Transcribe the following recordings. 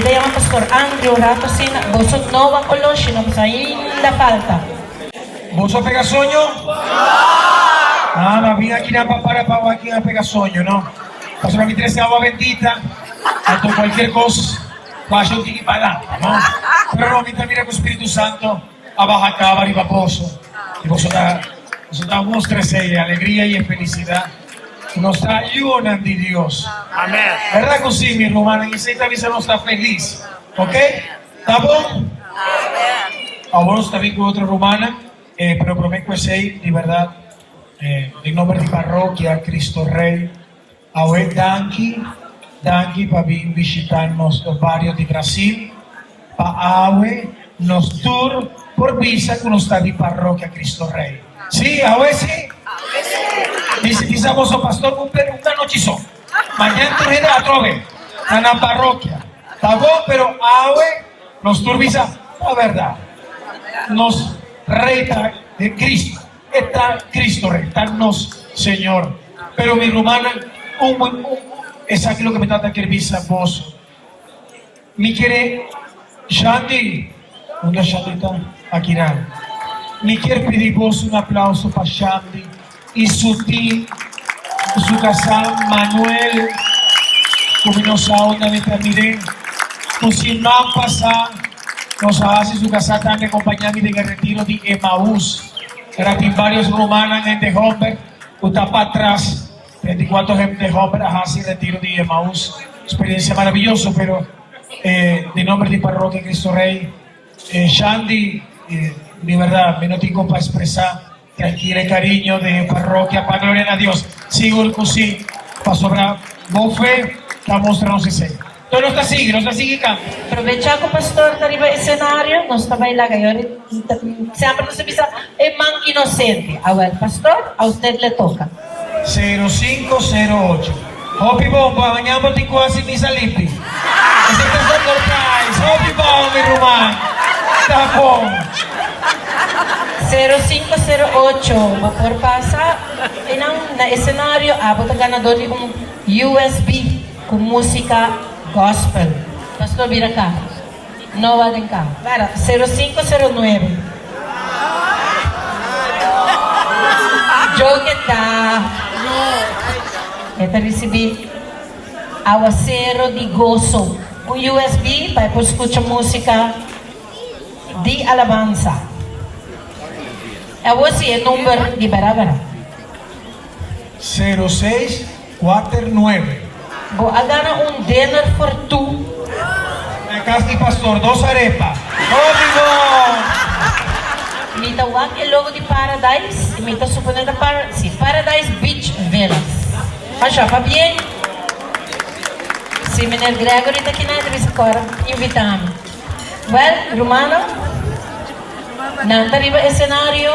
ta yama Pastor Andrew un rato asina. Boso no wak oloshi no pasobra ainda falta. Boso a pega soño? Ah, ma bin aki nan pa para pa wak ken a pega soño, no? Pasobra mi trese awa bendita, anto cualkier cos basha un tiki palanta, no? Pero no, mi ta mira cu Spiritu Santo a baha caba riba boso, y boso ta, boso ta mustra esey, e alegria y e felicidad cu nos ta yunan di Dios. Berdad cu si, mi rumannan? Esey ta bisa nos ta feliz, ok? Ta bon? Awor nos ta bin ku otro rumannan, pero promé ku esei, di bèrdat, den nomber di Parrokia Cristo Rey, awe danki, danki pa bin bishitá nos bario di Brasil, pa awe nos tur por bisa ku nos ta di Parrokia Cristo Rey. Sí, awe sí? Bisa, bisa boso pastor ku un anochi so. Mañan tur hende atrobe na nan parrokia. Ta bon, pero awe nos tur bisa ta berdad. Nos Rey ta Cristo. E ta Cristo Rey, ta nos Señor. Pero mi rumannan, un un esaki loke mi tata kier bisa boso. Mi kere Shandy, unda Shandy ta? Aki nan. Mi kier pidi boso un aplauso pa Shandy y su team, su casá Manuel, cu mi no sa unda mi ta mir'é, cu siman pasá nos a haci su casá tambe acompañá mi den e retiro di Emaús. Era tin varios rumannan hende homber cu ta patras. 34 hende homber a haci retiro di Emaús. Experiencia maravilloso, pero di nomber di Parroquia Cristo Rey, Shandy, di berdad mi no tin con pa expresa tranquila e cariño di e parroquia pa gloria na Dios. Sigur cu si, pasobra bo fe ta mustra nos esey. Enton nos ta sigui, nos ta sigui canta. Probecha cu pastor ta riba escenario, nos ta bay laga yori, semper nos ta bisa e man inocente. Awel, pastor, a usted le toca. 0508 Hopi bon bo mañan bo tin cu haci misa limpi. Esey ta su door prize. Hopi bon mi ruman. Ta bon. 0508 Bo por pasa einan na escenario, abo ta ganador di un USB. Ku músika gospel. Pastor bira ka. Noa den ka. Para, 0509. Joke ta. E ta risibí awasero di goso. Un USB pa e por skucha músika di alabansa. Awor si e number di Barabara. 06. Kuater nuebe. Bo a gana un dinner for two. Na kas di pastor dos arepa. Hopi bon! Mi ta wak e logo di Paradise y mi ta supone ta Para, si, Paradise Beach Villas. Masha, pabien! Si meneer Gregory ta kinan ta bisa kor invita mi. Well, rumannan, nan ta riba escenario.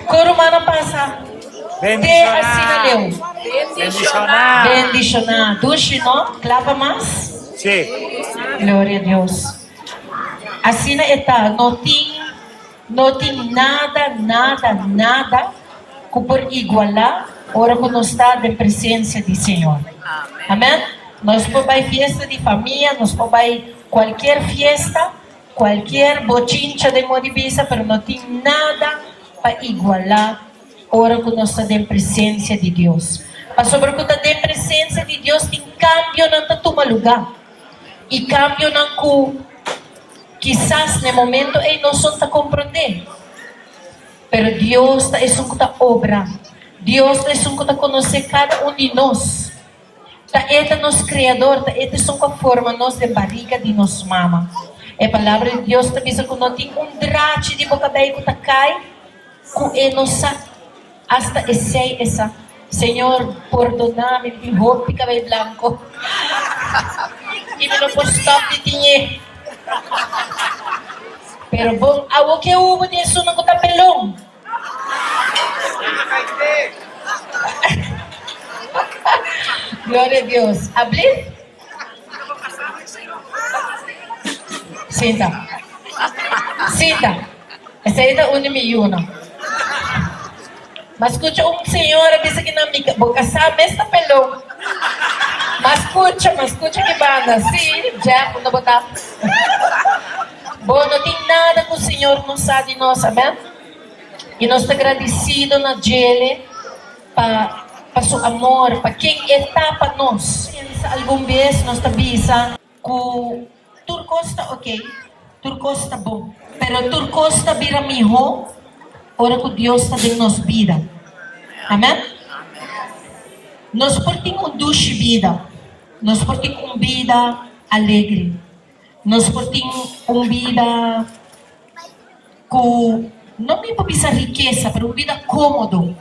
Kon rumannan pasa te asina leu? Bendishoná. Bendishoná. Dushi no? Kla pa mas? Sí. Gloria a Dios. Asina e ta. No tin, no tin nada, nada, nada ku por igualá ora ku nos ta den presensia di Señor. Amèn. Nos por bai fiesta di famia, nos por bai kualkier fiesta. Cualkier bochincha den modi bisa, pero no tin nada pa iguala ora cu nos ta den presencia di Dios. Pasobra cu ta den presencia di Dios tin cambionan ta tuma luga, y cambionan cu kisas n'e momento ey nos son ta comprende. Pero Dios ta esun cu ta obra. Dios ta esun cu ta conoce cada un di nos. Ta E ta nos Kreador, ta E ta esun ku a forma nos den bariga di nos mama. E Palabra di Dios ta bisa ku no tin un drachi di bo kabei ku ta kai ku E no sa. Asta esei E sa. Señor, pordoná mi, mi tin hopi kabei blanko i mi no por stòp di tiñ'é. Pero bon, awo ke hubo di esunnan ku ta pelon? Gloria a Dios. Abli? Sinta. Sinta. Esei ta un di mi yunan. M'a skucha un señora bisa ki nan mi bo kasá mes ta pelon. M'a. skucha, m'a skucha ki banda. Sí, Jeff, unda bo ta? Bo no tin nada ku Señor no sa di nos, amèn? I nos ta gradisido na djele pa pa su amor, pa ken e ta pa nos. Pensa algun bes nos ta bisa ku tur kos ta oke, tur kos ta bon, pero tur kos ta bira mihó ora ku Dios ta den nos bida. Amèn? Nos por tin un dushi bida, nos por tin un bida alegre, nos por tin un bida ku no mi por bisa rikesa, pero un bida kómodo.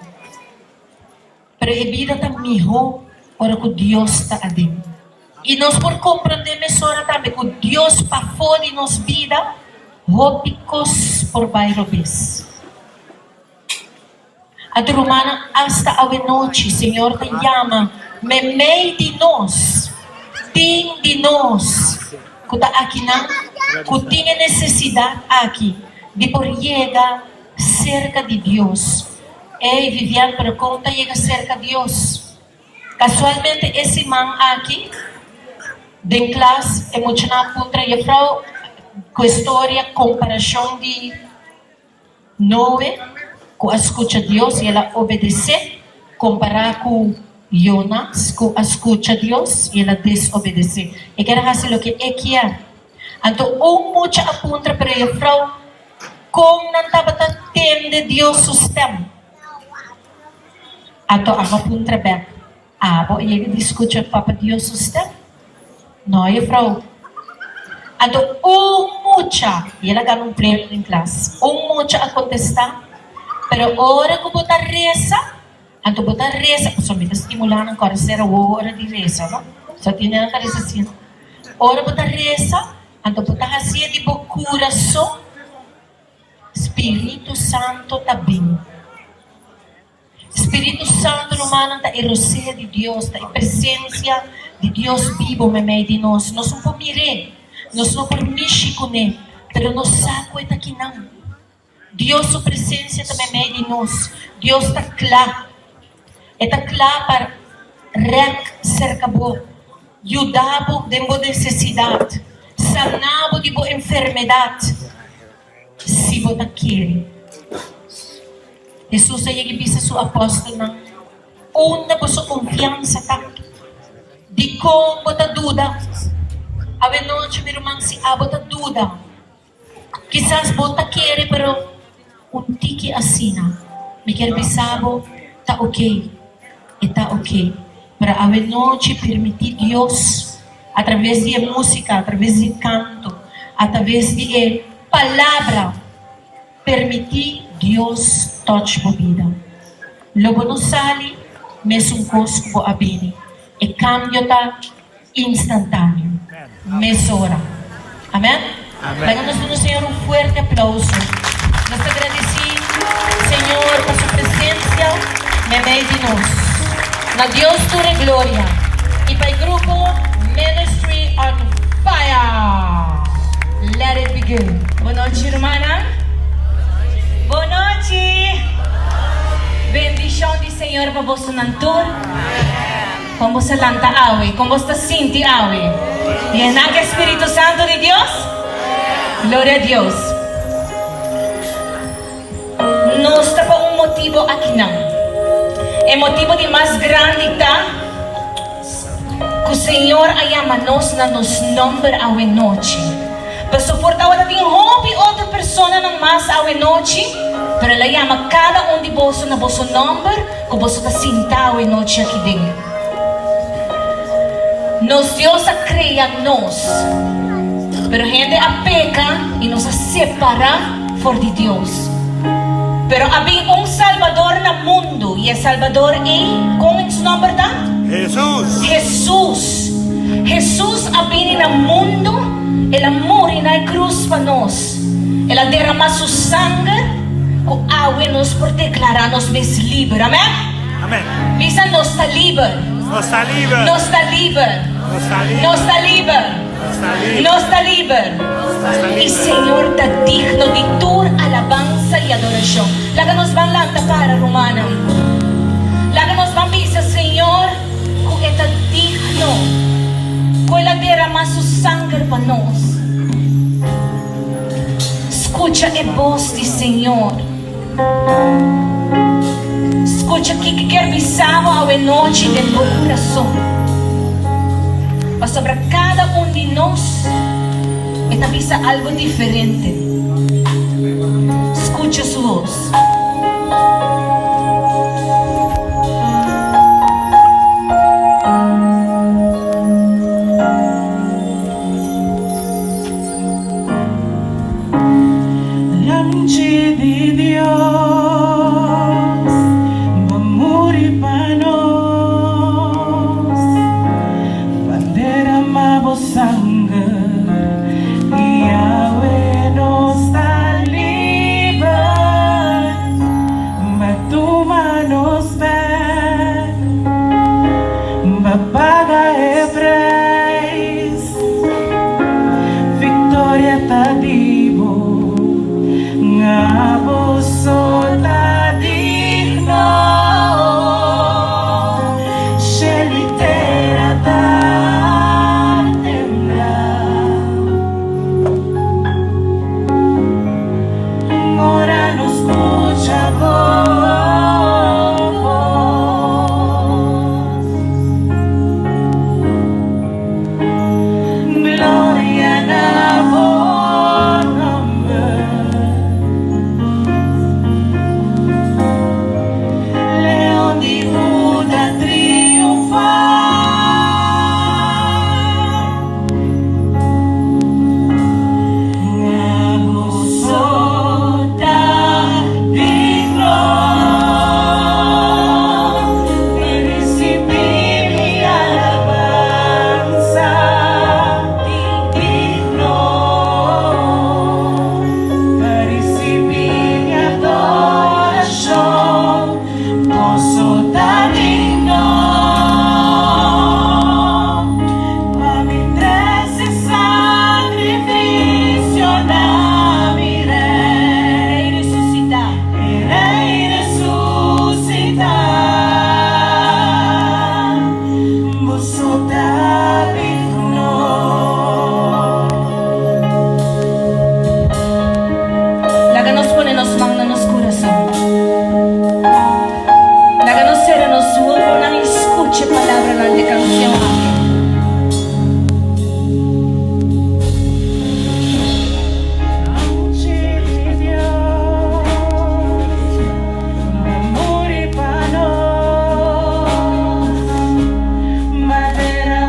Pero e bida ta mihó ora ku Dios ta aden. I nos por komprondé mesora tambe ku Dios pafó di nos bida, hopi kos por bai robes. Anto rumannan, asta awenochi Señor ta yama meimei di nos. Tin di nos ku ta akinan ku tin e nesesidat aki di por yega serka di Dios. Ey, Vivian, pero kon ta yega serka Dios? Kasualmente e siman aki den klas e muchanan a puntra jefrou ku e storia komparashon di Noe ku a skucha Dios i el a obedesé kompará ku Jonas ku a skucha Dios i el a desobedesé. E kier a hasi loke e kier. Anto un mucha a puntra pero jefrou kon nan tabata tende Dios su stèm. Anto abo a puntra bèk, Abo a yega di skucha Papa Dios su stèm? No, jefrou. Anto un mucha, i el a gana un premio den klas, un mucha a kontestá, Pero ora ku bo ta resa, anto bo ta resa, pasobra mi ta stimulá nan kòrda sera wowo ora di resa, no? So tin nan ta resa asina. Ora bo ta resa, anto bo ta hasié di bo kurason, Spiritu Santo ta bin. Spiritu Santo, rumannan, ta e rosea di Dios, ta e presensia di Dios bibo meimei di nos. Nos no por mir'é, nos no por mishi kuné, pero nos sa ku e ta kinan. Dios su presensia ta meimei di nos. Dios ta kla. E ta kla pa rèk serka bo, yuda bo den bo nesesidat, sana bo di bo enfermedat, si bo ta kere. Hesus a yega i bisa su apòstelnan, Unda boso konfiansa ta? Dikon bo ta duda? Awenochi, mi ruman, si abo ta duda, kisas bo ta kere, pero un tiki asina. Mi kier bisa bo, ta okey, e ta okey. Pero awenochi permití Dios, atraves di e músika, atraves di kanto, atraves di e Palabra, Permití Dios touch bo bida. Lo bo no sali mesun kos ku bo a bini. E kambio ta instantáneo, mesora. Amèn? Laga nos duna Señor un fuerte aplauso. Nos ta gradisí Señor pa su presensia meimei di nos. Na Dios tur e gloria i pa e grupo Ministry on Fire! Let it be good. Bon nochi rumannan. Bon nochi. Bendishon di Señor pa bosonan tur. Kon bo sa lanta awe? Kon bo sta sinti awe? Yená ku e Spiritu Santu di Dios? Gloria a Dios. Nos ta pa un motibu akinan. E motibu di mas grandi ta ku Señor a yama nos na nos nòmber awenochi. Pasobra por tabata tin hopi otro personanan mas awenochi, pero El a yama kada un di boso na boso nòmber ku boso ta sinta awenochi aki den. Nos Dios a krea nos, pero hende a peka i nos a separá for di Dios. Pero a bin un Salbador na mundu, i e Salbador ei, kon su nòmber ta? Hesus! Hesus! Hesus a bini na mundu, el a muri na e krus pa nos. El a derama su sanger ku awe nos por deklará nos mes liber. Amèn? Amèn. Bisa, Nos ta liber. Nos ta liber. Nos ta liber. Nos ta liber. Nos ta liber. Nos ta liber. Nos ta liber. Nos ta liber. I Señor ta digno di tur alabansa i adorashon. Laga nos ban lanta para, rumannan. Laga nos ban bisa Señor ku e ta digno. pa nos. Skucha e bos di Señor. Skucha kiko e kier bisa bo awe nochi den bo kurason. Pasobra kada un di nos e ta bisa algu diferente. Skucha su bos. Lamchi di Dios, bo muri pa nos, pa derama bo sanger i awe nos ta liber, B'a tuma nos bek, B'a paga e prijs, Victoria ta di bo, Nga bo so ta digno, Shelu i tera ta tembla. Ora nos skucha bo bos. Gloria na bo nòmber. Leon di Huda triunfá. Nga bo so ta digno di risibí mi alabansa, digno pa risibí mi adorashon, bo so ta digno pa mi trese sakrifisio na mi Rei resusitá. Rei resusitá, bo so ta digno. Laga nos pone nos man na nos kurason. Laga nos sera nos wowonan i skucha e palabranan di e kansion aki. Lamchi di Dios, b'a muri pa nos, b'a derama.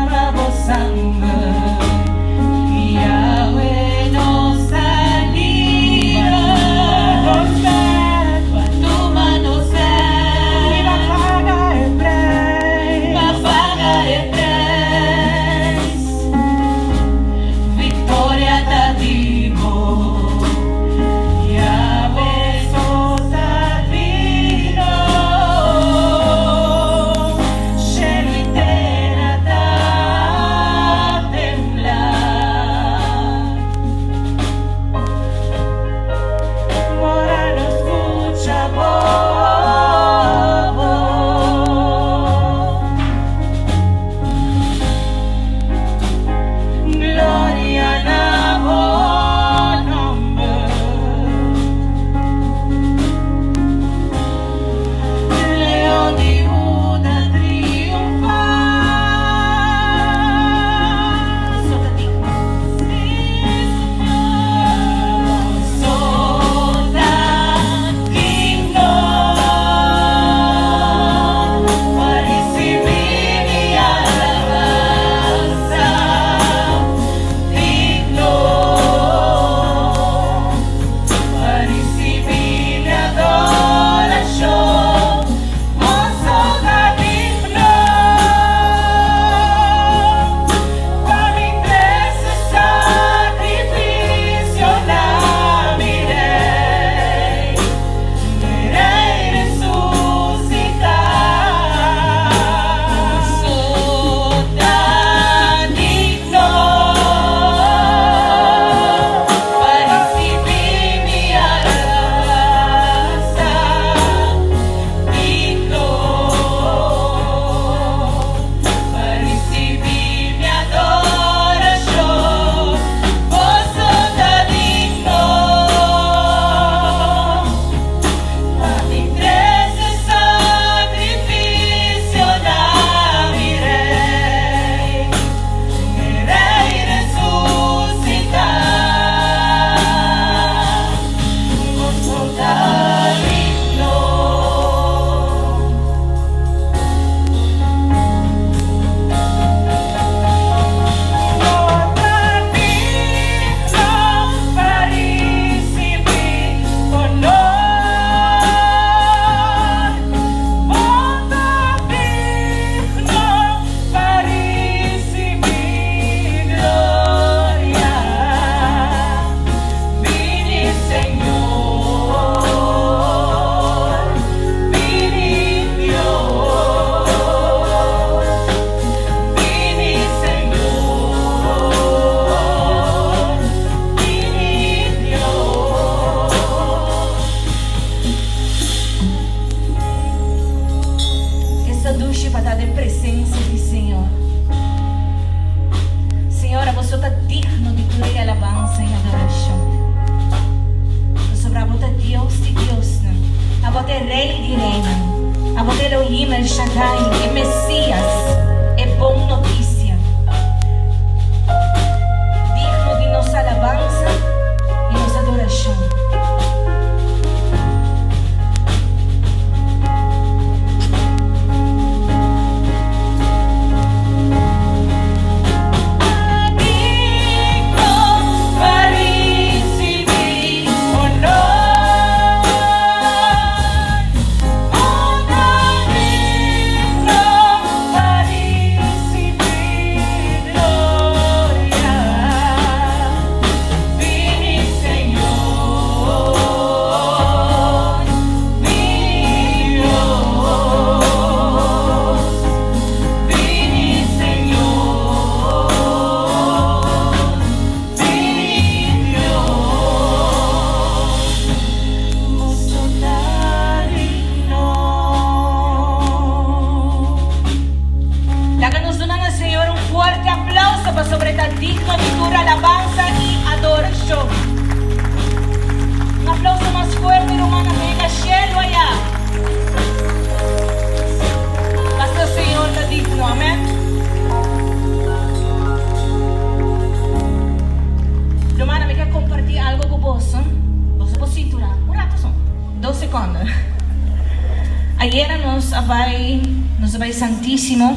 bai, nos a bai Santísimo.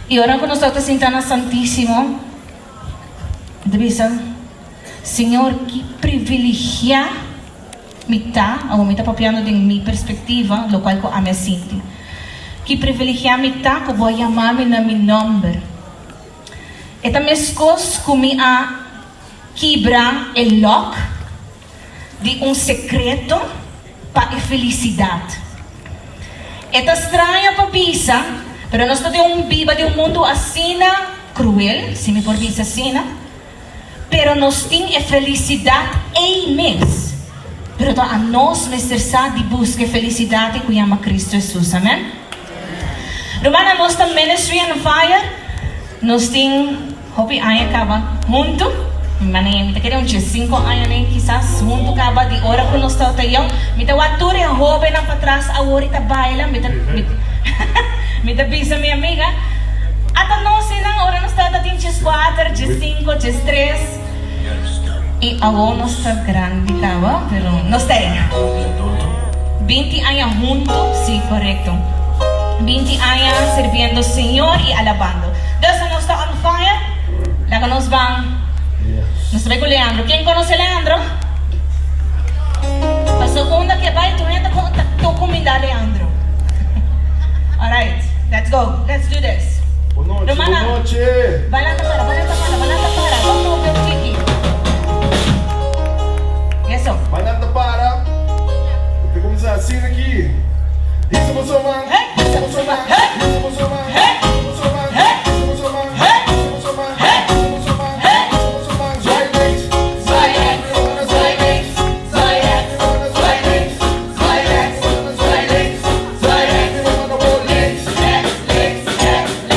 I ora ku nos tabata sinta na Santísimo, mi ta bisa, Señor, ki privilegiá mi ta, awor mi ta papiando den mi perspektiva, lokual ku ami a sinti, ki privilegiá mi ta ku Bo a yama mi na mi nòmber. E ta meskos ku mi a kibra e lòk di un sekreto pa e felisidat. E ta straño pa bisa, pero nos ta den un biba den un mundu asina kruel, si mi por bisa asina, pero nos tin e felisidat ei mes. Pero ta anos mester sa di buska e felisidat ei ku yama Kristu Hesus. Amen. Rumannan, nos ta Ministry on Fire. Nos tin hopi aña kaba huntu. Mane, mi ta kere un diesinko añanan kisas huntu kaba di ora ku nos tabata yòn. Mi ta wak tur e hóbennan patras awor i ta baila. Mi ta, mi, mi ta bisa mi amiga, Ata nos einan ora nos tabata tin dieskuater, diesinko, diestres. I awor nos ta grandi kaba, pero nos ta ei. 20 aña huntu, sí, korekto. 20 aña sirbiendo Señor i alabando. Dus nos ta on fire. Laga nos ban. Nos ta bai ku Leandro. Ken konosé Leandro? Paso unda ke bai tur hende ta kuminda Leandro. Alright, let's go. Let's do this. Bon nochi, bon Rumannan, nochi. Balanta para, balanta para, balanta para. Ban move un tiki. Eso. Balanta para. Bo ta kuminsá asina aki. Hisa boso man. Hey! Hisa boso man. Hey! Hisa boso man. Hey! Hisa boso man. Hey! Hisa boso man. Hey! Hisa boso man. Hey! Hisa boso man. Hey! Hisa boso man. Zwaai links. Zwaai rechts. Zwaai links. Zwaai rechts. Zwaai links. Zwaai rechts. Zwaai links. Zwaai rechts. Links, rechts, links, rechts, links.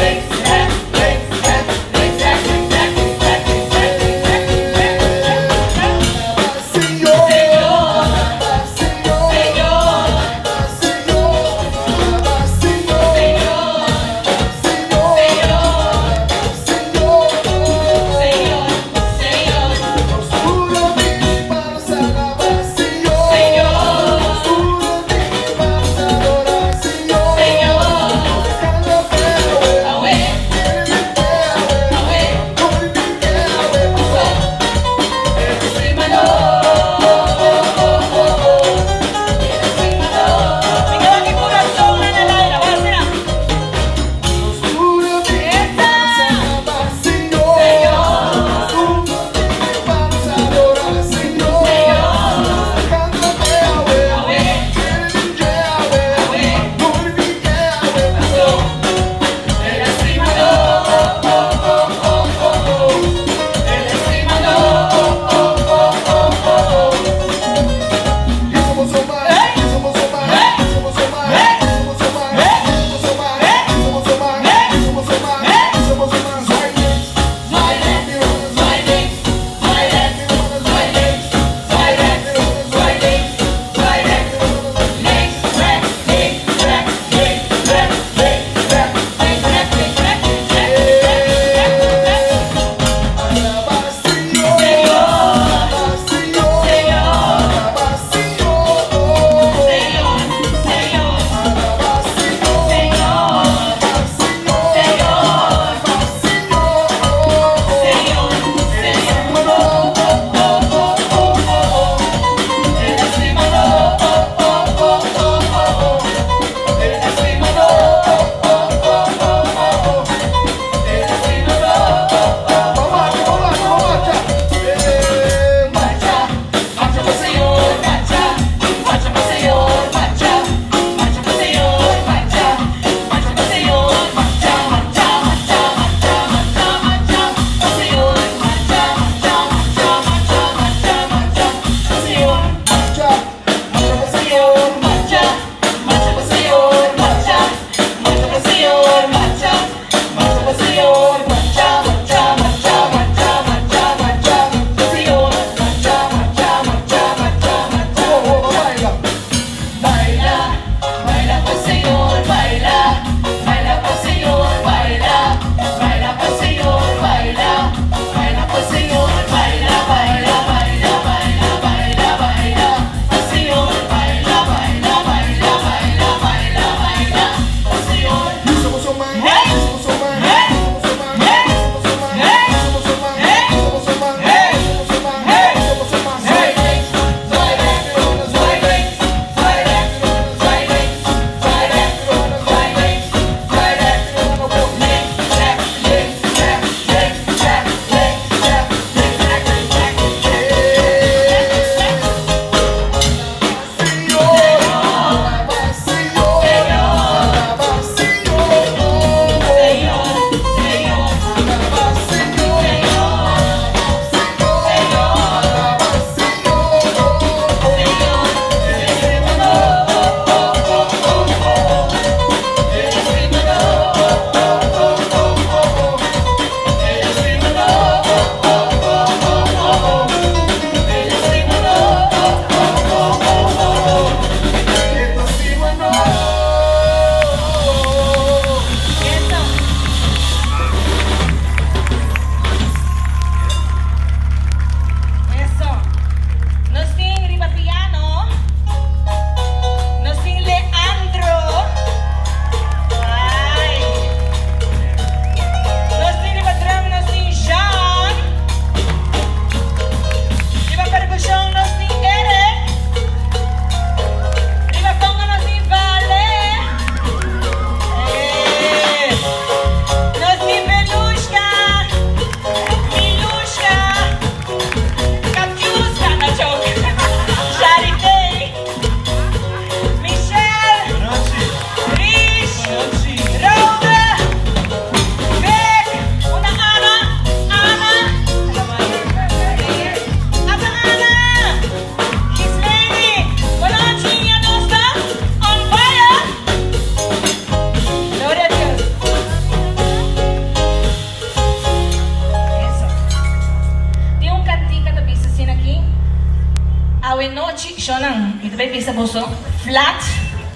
Mi ta bai bisa boso flat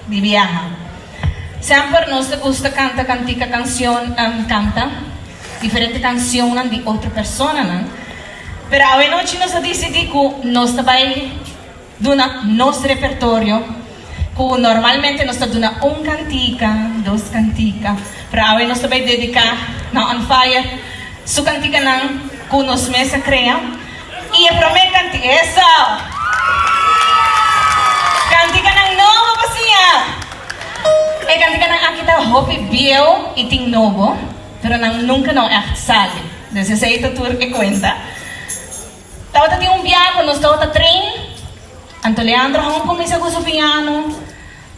di biaha. Semper nos ta gusta kanta kantika kansion, kanta diferente kansionnan di otro personanan. Pero awenochi nos a disidí ku nos ta bai duna nos repertorio, ku normalmente nos ta duna un kantika, dos kantika, pero awe nos ta bai dediká na On Fire su kantikanan ku nos mes a krea. I e promé kantika, eso! Kantikanan nobo pa siña! E kantikanan aki ta hopi bieu i tin nobo, pero nan nunka no ègt sali. Dus esei ta tur e kuenta. Tabata tin un bia ku nos tabata train, anto Leandro hon kuminsá ku su piano,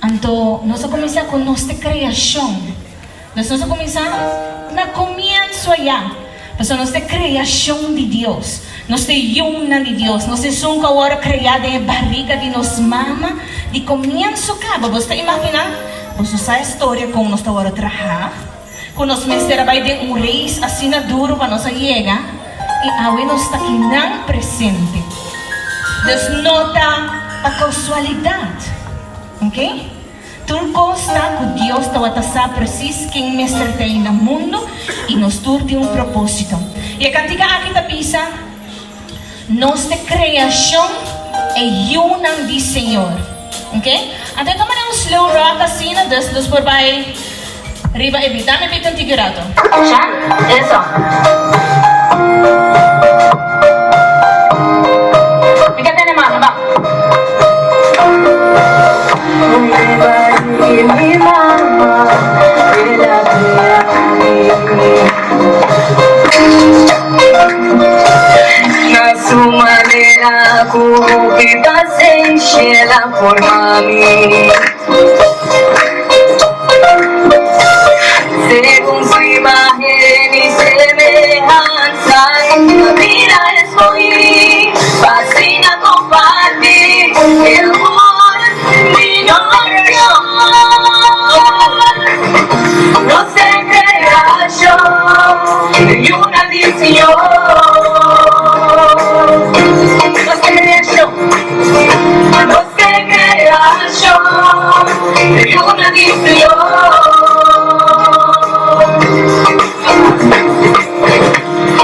anto nos a kuminsá ku nos te kreashon. Dus nos a kuminsá na komienso ayá, pasobra nos ta e kreashon di Dios, nos ta e yunan di Dios, nos ta esun ku a wòrdu kreá den e bariga di nos mama di komienso kaba. Boso ta imaginá? Boso sa e storia kon nos ta wòrdu trahá? Ku nos mester a bai den un reis asina duru pa nos a yega i awe nos ta kinan presente. Dus no ta pa kausualidat, ok? Tur kos ta ku Dios tabata sa presis ken mester ta ei na mundu i nos tur tin un propósito. I e kantika aki ta bisa, Nos ta kreashon e yunan di Señor. Ok? Anto e ta manera un slow rock asina, dus nos por bai riba e beat. Dame e beat un tiki rato. Sha, eso. Mi ka tene mano, ba. Na su manera ku hopi pasenshi el a forma mi. Segun su imagen i semehansa mi bida escogi pa asina comparti e amor di nos Dios. Nos e creacion yunan di Señor. Nos e creacion, nos e creacion yunan di Señor.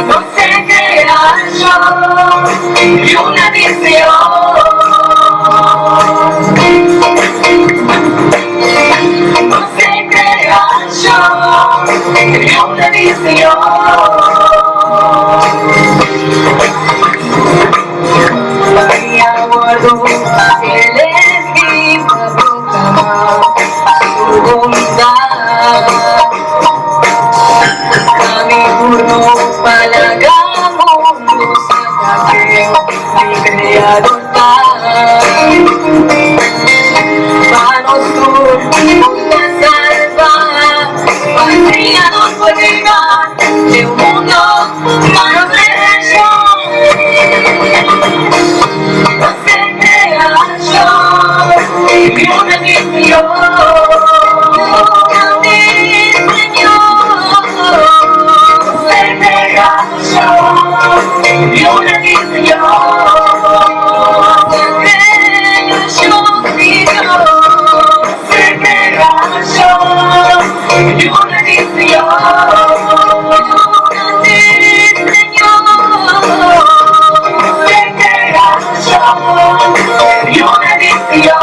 Nos e creacion yunan di Señor. Nos e creacion yunan di Señor. Mi a wordo elegi pa proclama su bondad. Ta mi turno pa laga mundo sa ta ken mi Creador ta. Pa nos tur por ta salba, pa asina nos por biba den un mundo pa nos creacion. Nos e creacion, yunan di Señor, yunan di Señor. Nos e creacion, yunan di Señor, creacion di Dios. Nos e creacion, yunan di Señor, yunan di Señor. Nos e creacion, yunan di Señor.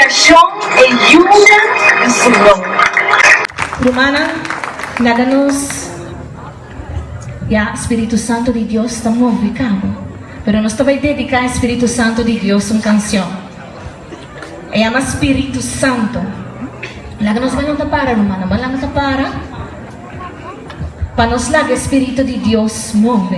kreashon e yunan di Señor. Rumannan, laga nos Ya, Spiritu Santo di Dios ta move cabo. Pero nos ta bay dedica e Spiritu Santo di Dios un cancion. E yama Spiritu Santo. Laga nos bay lanta para, rumannan. Ban lanta para pa nos laga e Spiritu di Dios move.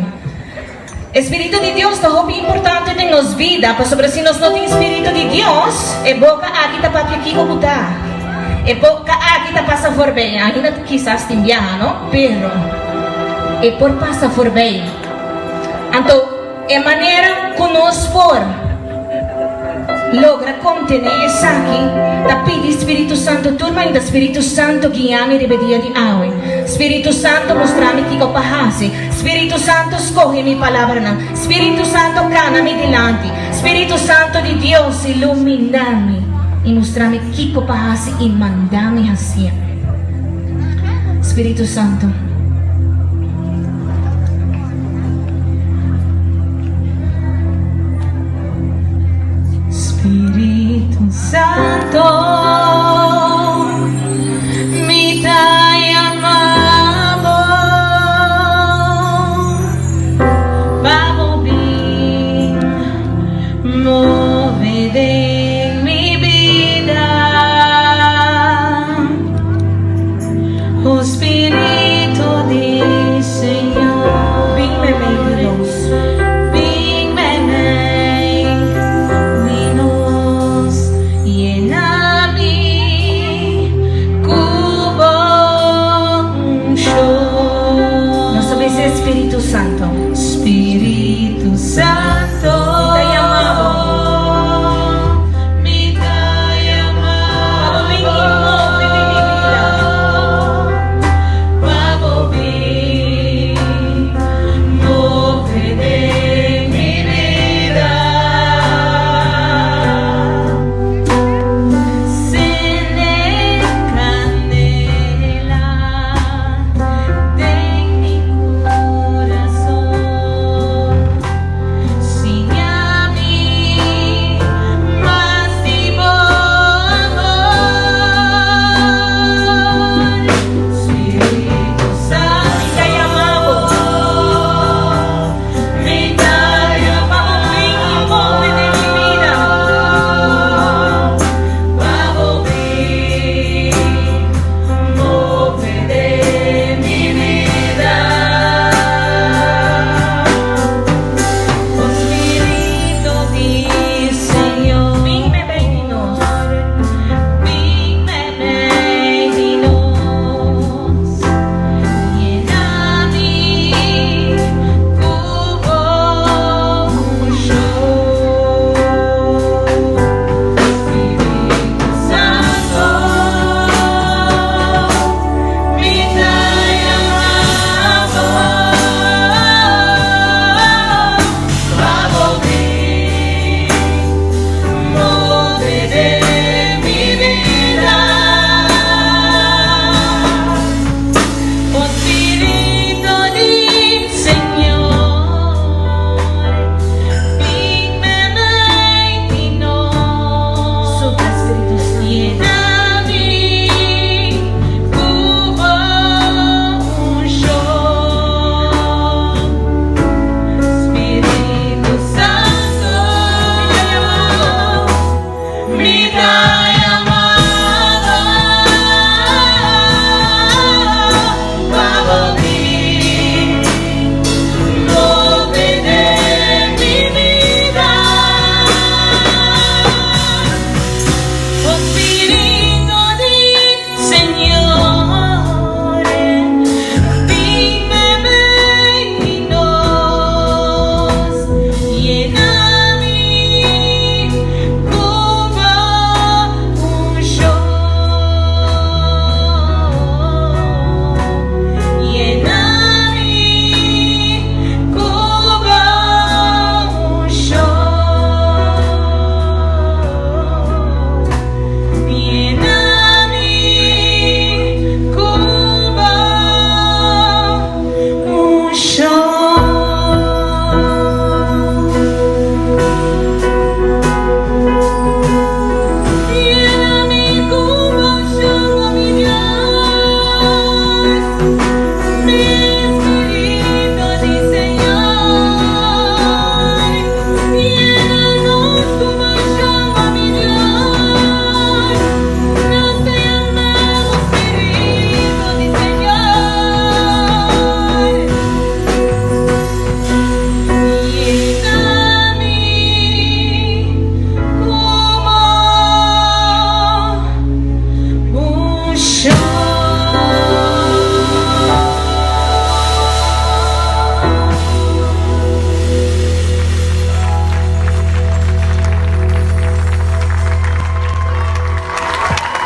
E Spiritu di Dios ta hopi importante den nos bida, pasobra si nos no tin Spiritu di Dios, e boka aki ta papia kiko ku ta. E boka aki ta pasa forbei, ainda kisas tin biaha no, pero e por pasa forbei. Anto e manera ku nos por Logra kontené esaki ta pidi Spiritu Santu tur mainta, Spiritu Santu guia mi riba e dia di awe. Spiritu Santu mustra mi kiko pa hasi. Spiritu Santu skohe mi palabranan. Spiritu Santu kana mi dilanti. Spiritu Santu di Dios ilumina mi i mustra mi kiko pa hasi i manda mi hasié. Spiritu Santu. Spiritu Santo, mi ta yama bo pa bo bin move den mi bida. O Spiritu di Señor. Bin meimei di nos. Bin meimei di nos. Yena mi.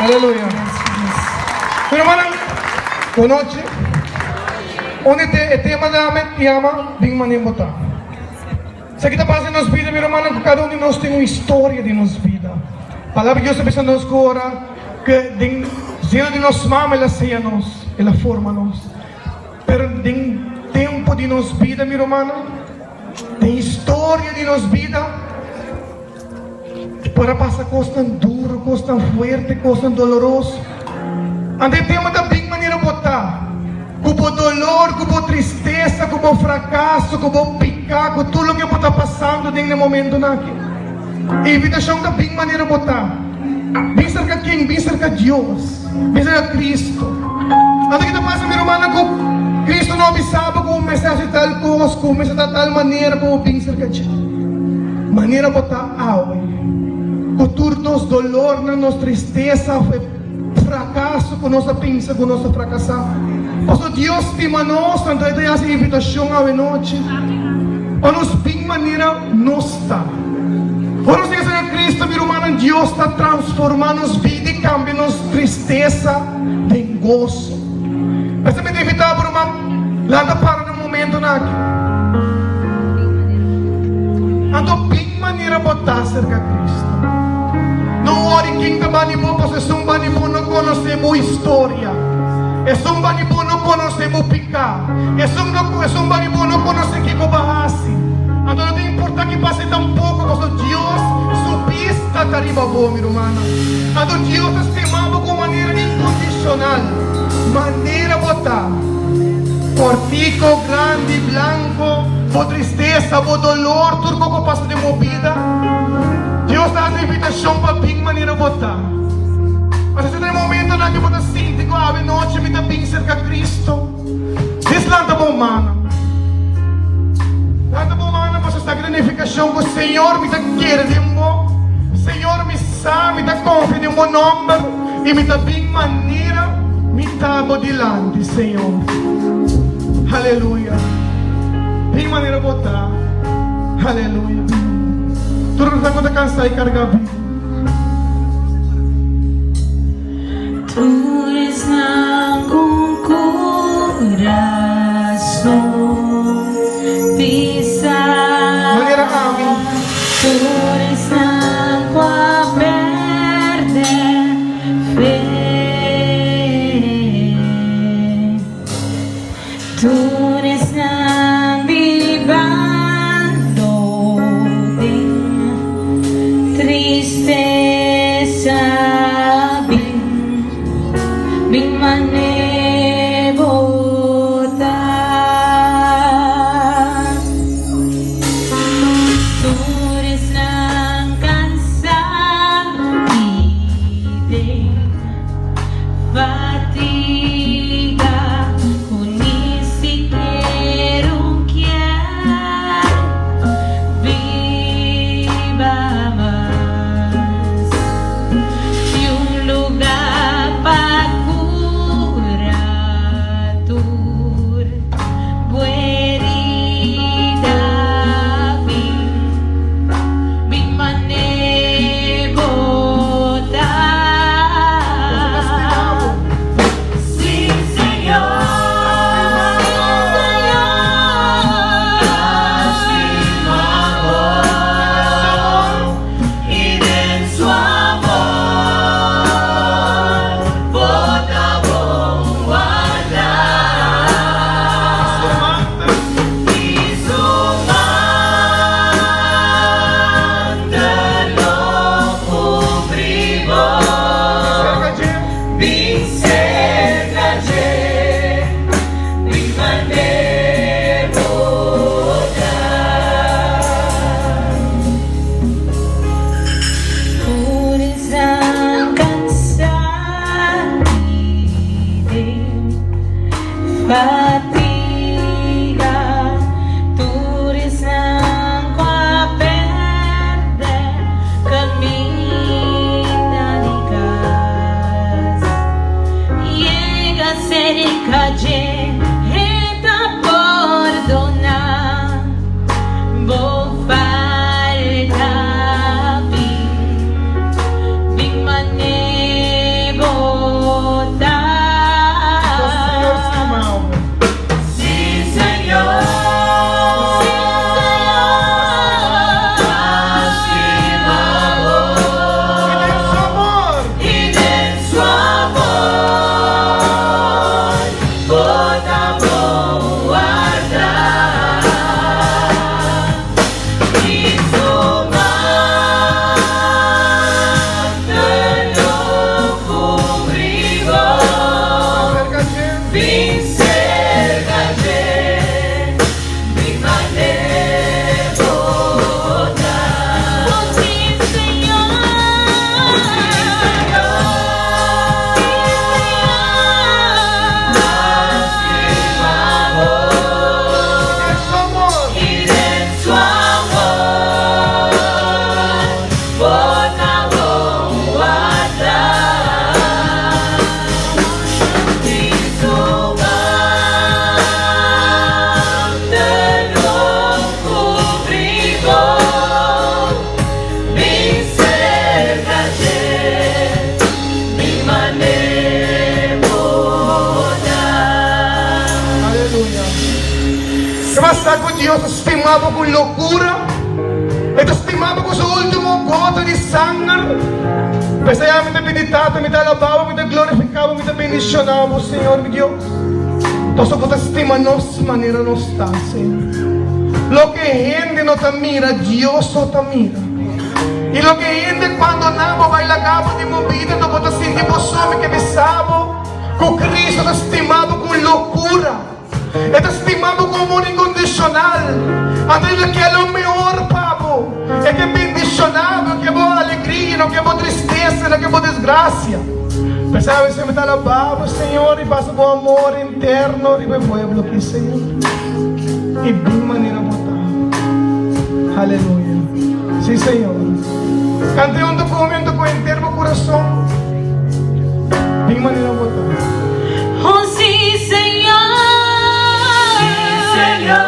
Aleluya. Mi rumannan, bon nochi. Unda e tema di awe yama Bin Manera Bo Ta. Esaki ta pasa den nos bida, mi rumannan, ku kada un di nos tin un historia den nos bida. Palabra di Dios ta bisa nos ku ora ku den seno di nos mama el a seya nos, el a forma nos. Pero den tempu di nos bida, mi rumannan, den historia di nos bida, por a pasa kosnan duru, kosnan fuerte, kosnan doloroso. Anto e tema ta bin manera bo ta, ku bo dolor, ku bo tristesa, ku bo frakaso, ku bo piká, ku tur loke bo ta pasando den e momentonan aki. E invitashon ta bin manera bo ta. Bin serka ken? Bin serka Dios. Bin serka Cristo. Anto ki ta pasa mi rumannan ku Cristo no a bisa bo ku bo mester hasi tal kos, ku bo mester ta tal manera pa bo bin serka dje. Manera bo ta awe, ku tur nos dolornan, nos tristesa of e frakaso ku nos a pensa ku nos a frakasá. Pasobra Dios stima nos, anto E ta hasi invitashon awe nochi pa nos bin manera nos ta. Ora nos yega serka Cristo, mi rumannan, Dios ta transformá nos bida i kambia nos tristesa den goso. P'esei mi ta invitá bo, ruman, lanta para na momentonan aki. Anto bin manera bo ta serka Cristo. No wòri ken ta bani bo, pasobra esun bani bo no konosé bo historia. Esun bani bo no konosé bo piká. Esun no esun bani bo no konosé kiko bo a hasi. Anto no ta importá ki pasa tampoko, pasobra Dios su bista ta riba bo, mi rumannan. Anto Dios ta stima bo ku un manera inkondishonal, manera bo ta. Kòrtiko, grandi, blanko, bo tristesa, bo dolor, tur koko pasa den bo bida, Dios ta hasi invitashon pa bin manera bo ta. Asina ta e momentonan ku bo ta sinti ku awe nochi mi ta bin serka Kristo. Dis lanta bo mannan. Lanta bo mannan pasobra esaki ta nifikashon ku Señor mi ta kere den bo, Señor mi sa mi ta konfia den bo nòmber i mi ta bin manera mi ta bo dilanti, Señor. Aleluya. Bin manera bo ta. Aleluya. Tur ku ta kansa i karga bin. Tur esnan ku kurason pisá. Manera ami. Tur esnan ku a pèrdè fe. Tur esnan bibando den tristesa bin, bin mane bo ta. Tur esnan kansa i den. Fatiga ku ni sikier un kier biba mas. Tin un luga pa kura tur bo herida bin, bin mane bo ta. Sí, Señor. I den su amor bo ta bon wardá. I su mantel lo kubri bo. Bin serka dje, bin mane bo ta. Tur esnan kansa i den fatiga, tur esnan ku a pèrdè kaminda di kas, yega serka dje, e ta pordoná bo falta. Bin, bin mane bo. sa ku Dios ta stima bo ku lokura? E ta stima bo ku su último gota di sanger? P'esei ami ta pidi Tata, mi ta alabá bo, mi ta glorifiká bo, mi ta bendishoná bo, Señor mi Dios, pasobra bo ta stima nos manera nos ta, Señor. Loke hende no ta mira, Dios so ta mira. I loke hende kuando nan bo bai laga bo den bo bida, no bo ta sinti bo so, mi ke bisa bo ku Cristo ta stima bo ku lokura. E ta stima bo ku amor inkondishonal. Anto e ta ke lo mehor pa bo. E ke bendishoná bo, e ke bo alegria, no ke bo tristesa, no ke bo desgrasia. P'esei awe mi ta alabá bo, Señor, i pasa bo amor interno riba e pueblo aki, Señor. I bin manera bo ta. Aleluya. Sí, Señor. Kanta huntu ku mi, huntu ku henter bo kurason. Bin manera bo ta. Oh, sí, Señor. Sí, Señor.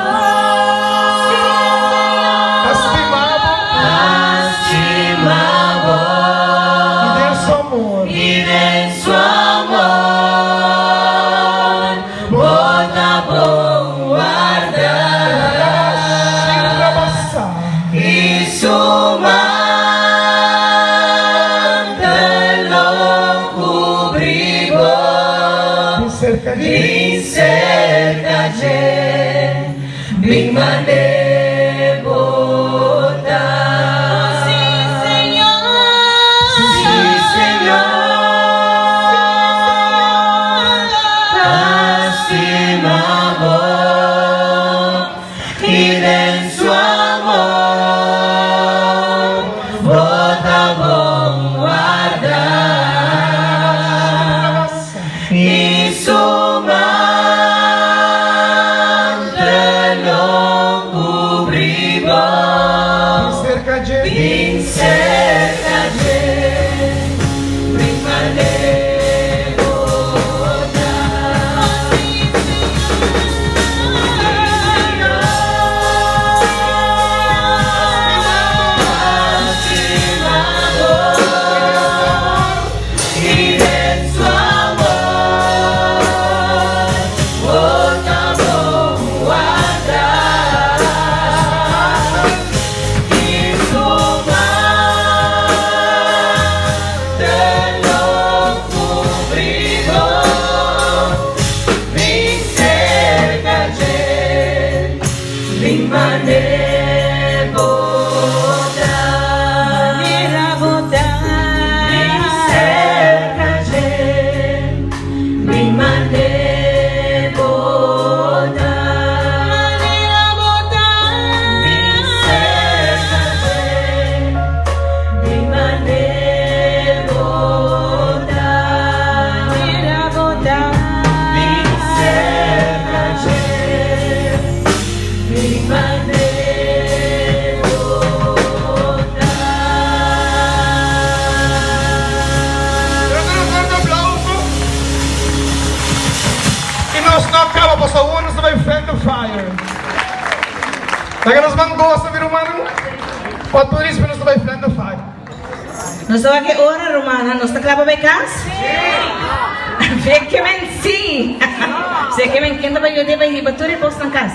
Ta stima bo. Ta stima bo. I den su amor. I den su amor. Bo ta bon wardá. I su mantel lo kubri bo. Bin serka dje. Bin serka dje. Bin manera bo ta. Sí, Señor. Sí, Señor. Ta stima bo. I den su amor. Bo ta bon wardá. I su mantel lo kubri bo. Bin serka dje. Bin serka dje. Bin manera bo ta. Sí, Señor. Stima bo. I den su amor. Bo ta bon wardá. I su mantel lo kubri bo. Bin serka dje. Bin manera bo ta. Manera bo ta. Bin serka dje. Bin manera bo ta. Manera bo ta. Bin serka dje. Bin manera bo ta. Manera bo ta. Bin serka dje. Bin manera bo ta. Pero un fuerte aplauso. I nos no a kaba, pasobra awor nos ta bai fan the fire. Laga nos ban gosa, mi rumannan. Pa tur ispe nos ta bai fan the fire. Nos ta wak e ora, rumannan. Nos ta kla pa bai kas? Ve ke men sí. Sé ke men ken ta bai yuda bai hiba tur e kosnan kas.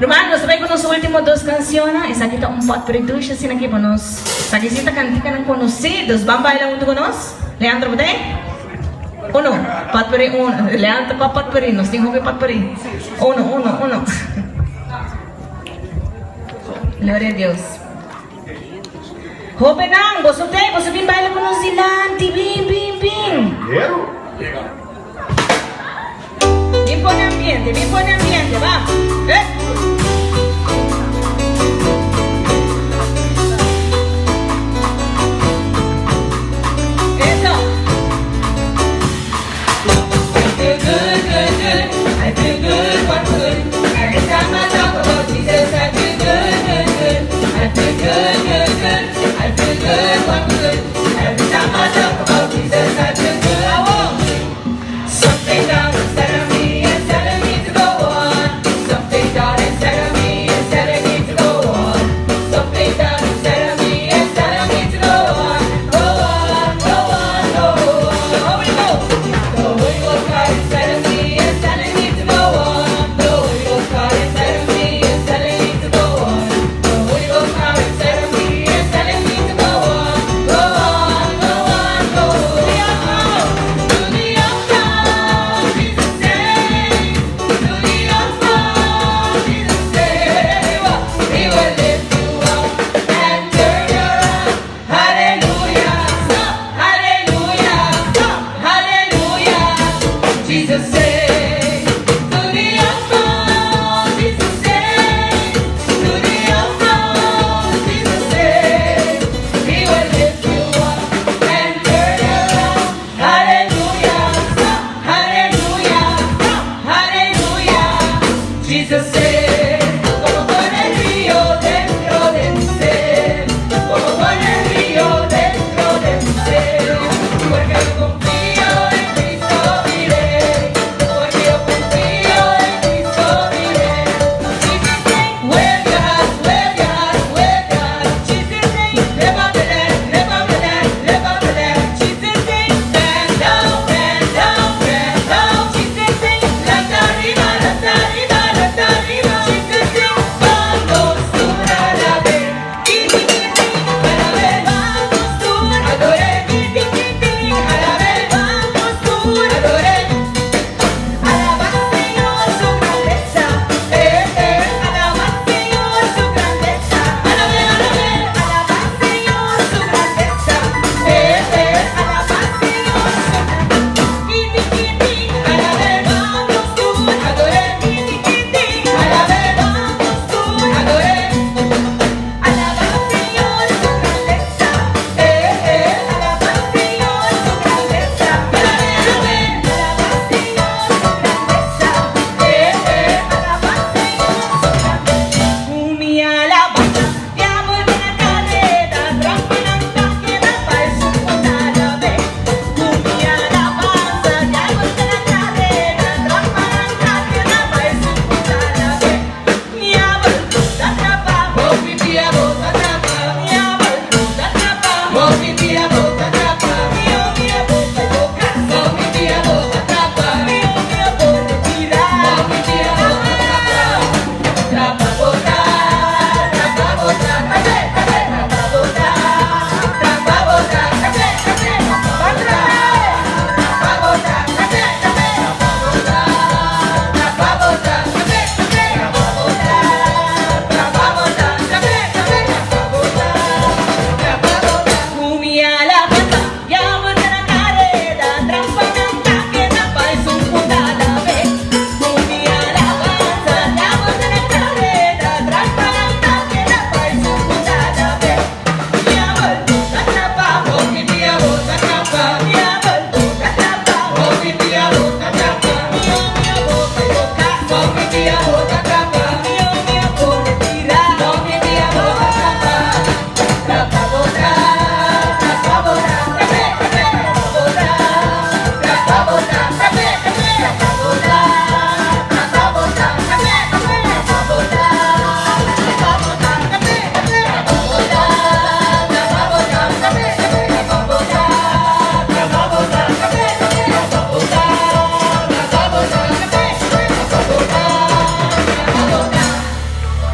Rumannan, nos ta bai ku nos último dos kanshonnan. Esaki ta un potpourri dushi asina aki pa nos. Esaki sí ta kantikanan konosí. Dus ban baila huntu ku nos. Leandro, bo ta ei? Uno, potpourri uno. Leandro ta kua potpourri? Nos tin hopi potpourri. Uno, uno, uno. Gloria a Dios. Hóbennan, boso ta ei? Boso bin baila ku nos dilanti. Bin, bin, bin. Bin pone ambiente, bin pone ambiente, ba. Eh. Eso. I feel good, good, good. I feel good, what good. Every time I talk about Jesus, I feel good, good, good. I feel good, good, good. I feel good, what good.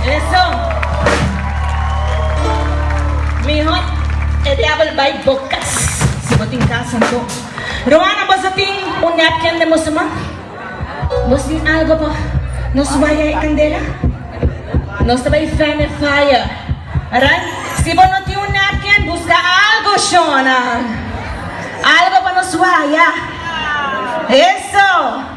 Eso. Miho, e diabel bai bo kas. Si bo tin kas anto. Roana, boso tin un napkin den boso man? Bos tin algo pa nos waya e kandela? Nos ta bai fan e fire. Alright? Si bo no tin un napkin, buska algo, shona. Algo pa nos waya. Eso!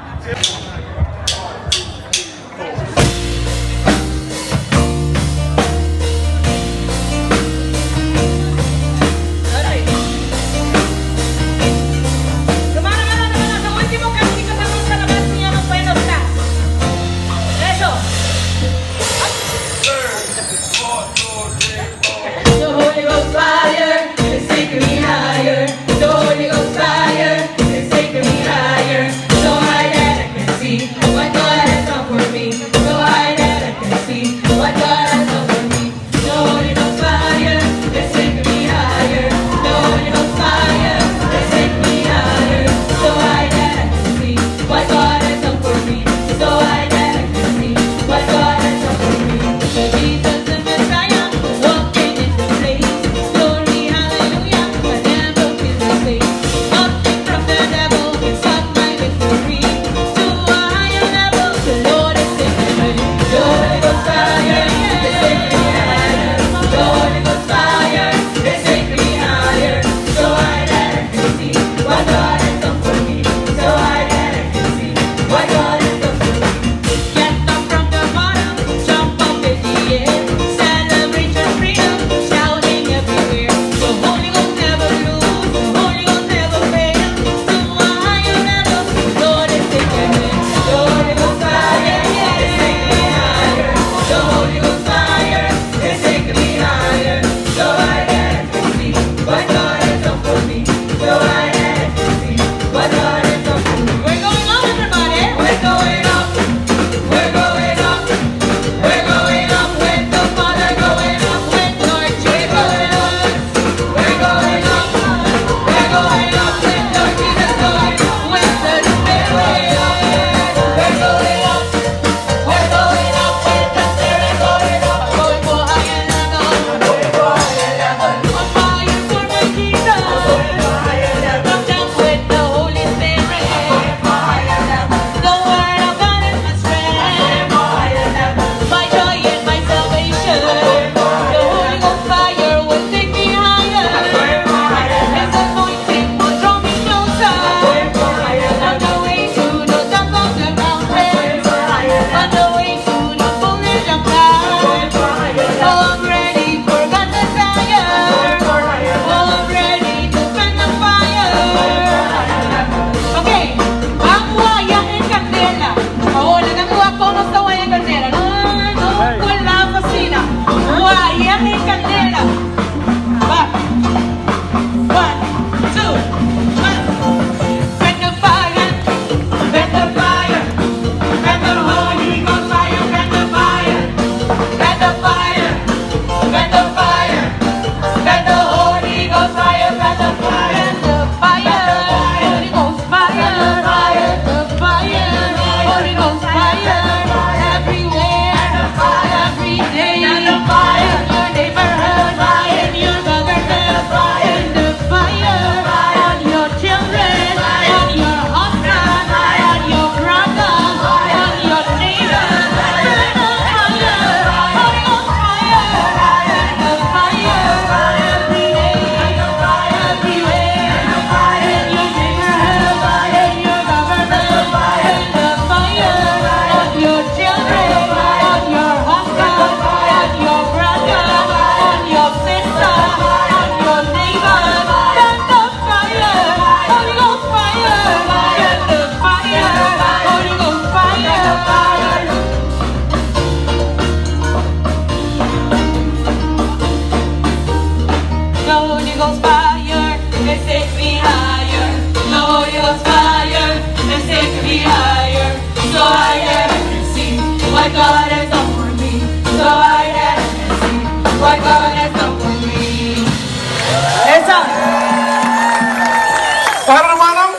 Claro rumannan,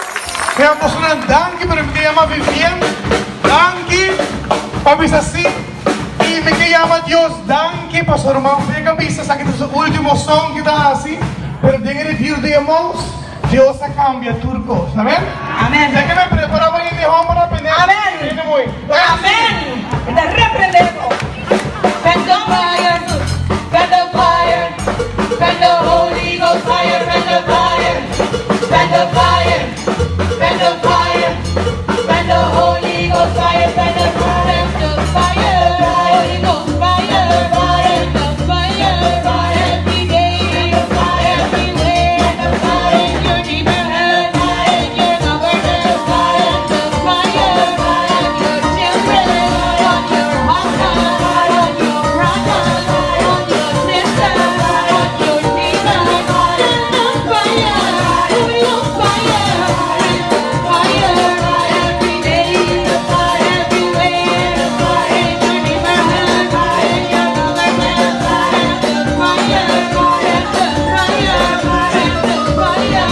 mi a boso nan danki pero mi ke yama Vivien danki pa bisa si y mi ke yama Dios danki pasobra ruman Vega bisa esaki ta su ultimo song ki ta haci pero den e review di e mous Dios a cambia tur cos. Amen? Amen. Ya ke mi prepara pa hende homber a pende Amen. hende muhe. Amen. Mi ta reprende bo. Send the fire, send the fire, send the Holy Ghost fire, send the fire, send the fire, send the fire, send the Holy Ghost fire, send the send the fire, Holy Ghost fire, send the fire, fire every day, fire everywhere, fire in your neighborhood, fire in your government, fire the fire, fire on your children, on your husband, on your brother, on your sister, on your neighbor, send the fire, Holy Ghost fire, send the fire, every day, fire everywhere, fire in your neighborhood, fire in your government, send the fire, send the fire, send the fire,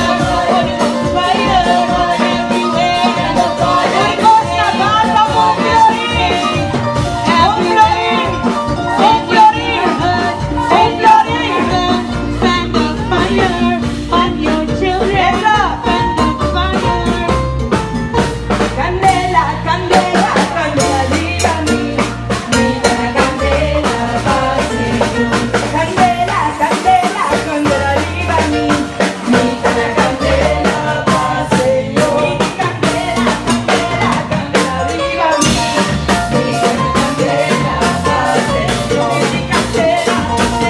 Holy Ghost fire, everywhere, the fire. Holy Ghost na bata un florin. Un florin. Un florin. Un florin. Send the fire on your children. Eso. Send the fire. Candela, candela, candela, riba mi. Mi na candela pa Señor. Candela, candela, candela, riba mi. Mi na candela pa Señor. Mi candela, candela, candela, riba mi. Mi na candela pa Señor. Mi candela, candela,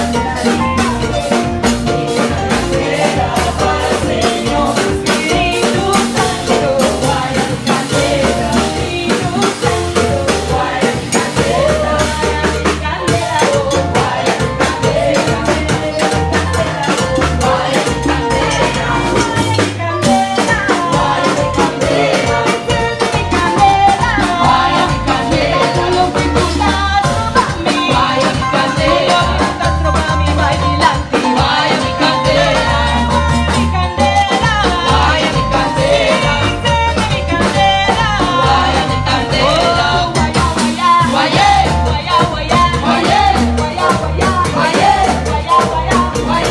candela, riba mi. Mi na candela pa Señor. Espíritu Santo, guaya mi candela. Espíritu Santo, guaya mi candela. Mi candela, oh, guaya mi candela. Guaya mi candela. Mi candela, guaya mi candela. Mi candela, guaya mi candela. Lo que tú estás mi, guaya mi candela. Mi guaya mi candela. Mi candela, guaya mi candela. Mi candela, guaya mi candela. Guaya, guaya, guaya, guaya, guaya, guaya, guaya, guaya, guaya, guaya, guaya,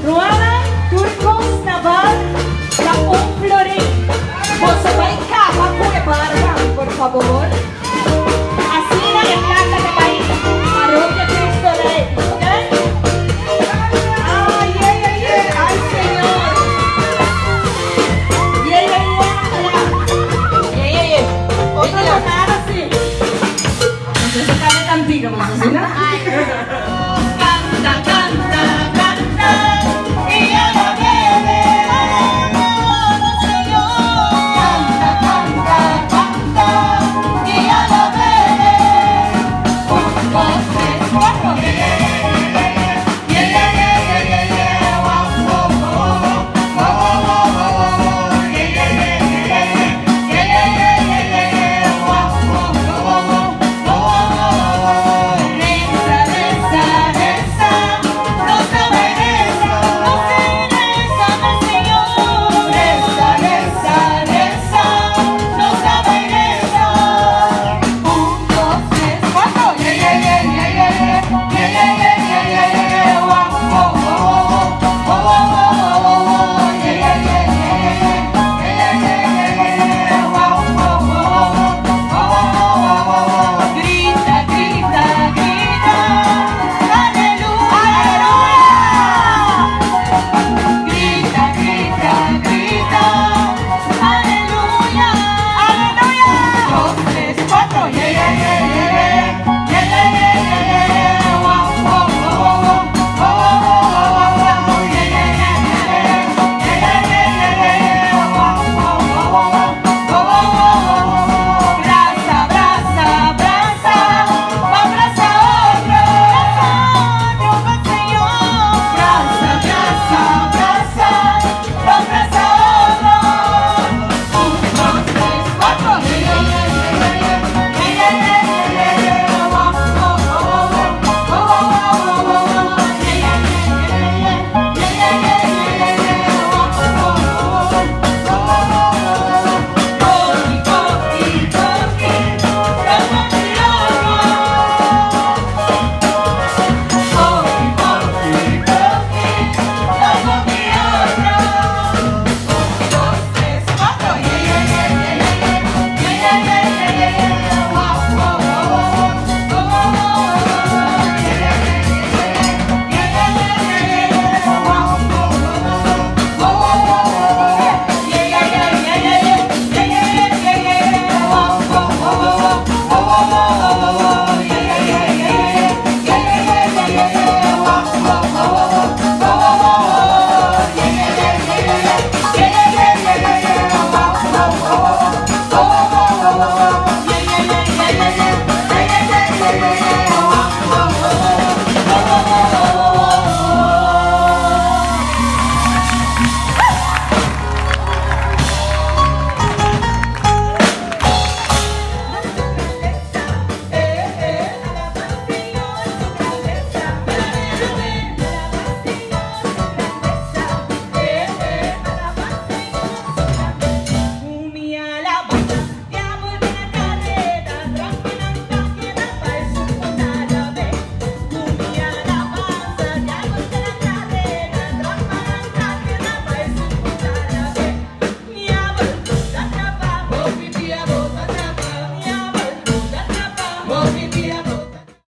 Ruana, tur cos na bal na un florin. Boso bay caba cu e barba, por fabor. Asina e placa ta bay Parroquia Cristo Rey. Ok? Ay, ay, ay, ay, ay, Señor. Yeah, yeah, yeah. Yeah, yeah, yeah. Otro lugar así. Entonces, cambia tantito, vamos a hacer, ¿no?